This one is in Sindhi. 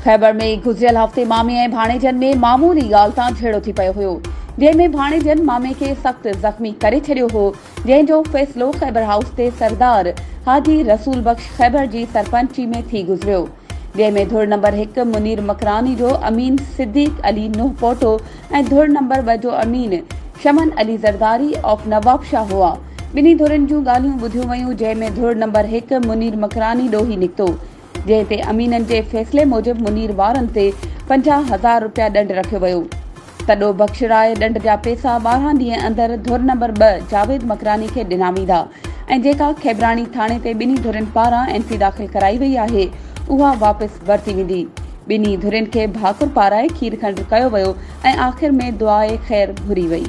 خيبر ۾ گذريل هفتي مامي ۽ ڀاڻيجن ۾ معمولي ڳالهه تان جهيڙو ٿي پيو هيو، جنهن ۾ ڀاڻيجن مامي کي سخت زخمي ڪري ڇڏيو هو، جنهن جو فيصلو خيبر هائوس تي سردار حاجي رسول بخش خيبر جي سرپئنچي ۾ ٿي گذريو، جنهن ۾ ڌر نمبر هڪ منير مڪراني جو امين صديق علي نوح پوٽو ۽ ڌر نمبر ٻه جو امين شمن علي زرداري آف نوابشاهه هئا. ٻنهي ڌرين جون ڳالهيون ٻڌيون ويون، جنهن ۾ ڌر نمبر هڪ منير مڪراني ڏوهي نڪتو، جنهن تي امينن جي فيصلي موجب منير وارن تي 50 هزار رپيا ڏنڊ رکيو ويو. تڏو بخشراء ڏنڊ جا پيسا 12 ڏينهن اندر ڌر نمبر ٻه جاويد مڪراني کي ڏنا ويندا ۽ جيڪا کيبراڻي ٿاڻي تي ٻنهي ڌرين پاران اين سي داخل ڪرائي وئي آهي اها واپس ورتي ويندي. ٻنهي ڌرين کي ڀاڪر پارائي کير کنڊ ڪيو ويو ۽ آخر ۾ دعاء خير گهري وئي.